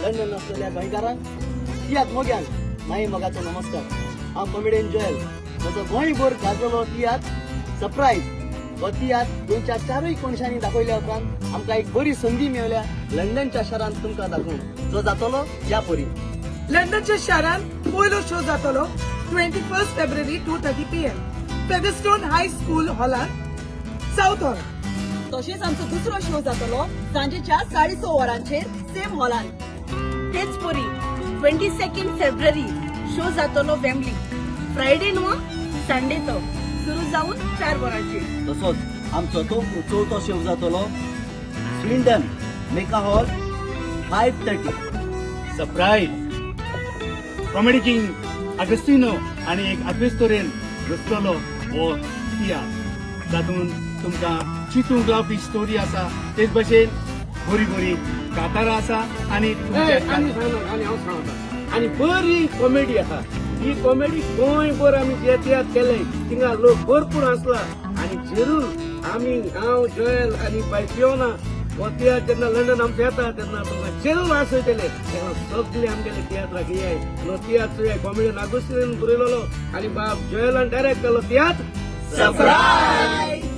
London आसलेल्या गोंयकारांक, तियात्र मोग्यांक माई मोगाचो नमस्कार. हांव कॉमेडियन जोएल. म्हजो गोंयभर गाजलेलो तियात्र सरप्रायज हो तियात्र गोंयच्या चारूय कोनशांनी दाखयल्या उपरांत आमकां एक बरी संदी मेळ्ळ्या लंडनच्या शारांत तुमकां दाखोवंक, जो जातलो ह्या परी. लंडनच्या शारांत पयलो शो जातलो 21 February, 2:30 PM, Featherstone High School हॉलात, south hall. तशेंच आमचो दुसरो शो जातलो सांजेच्या 6:30 वरांचेर सेम हॉलान. तेच परी 22 फेब्रुवारी शो जातलो वेम्बली, फ्रायडे न्हू, संडे, तो सुरू जावन 4 वरांचेर. तसोच आमचो तो चवथो शो जातलो स्विंडन, मेका hall, 5:30. सरप्राईज कॉमेडी किंग आगस्तिनो आणि एक आक्वेस्तोरेन रचलेलो हो तियात्र, तातूंत तुमकां चितूंक लावपी स्टोरी आसा, तेच भशेन बरी बरी कातारां आसा आनी तुमच्या आनी सांगना आनी हांव सांगता, आनी बरी कॉमेडी आसा. ही कॉमेडी गोंयभर आमी जे तियात्र केले थिंगा लोक भरपूर आसला. आनी जरूर आमी, हांव जोएल आनी बाय पियोना, हो तियात्र जेन्ना लंडन आमचो येता तेन्ना तुमकां जरूर आसयतले. तेन्ना सगळे आमगेले तियात्राक येय. नो तियात्र चोयाय. कॉमेडियन आगोस्तीन बरयलेलो आनी बाब जोएलान डायरेक्ट केलो तियात्र सरप्राईज.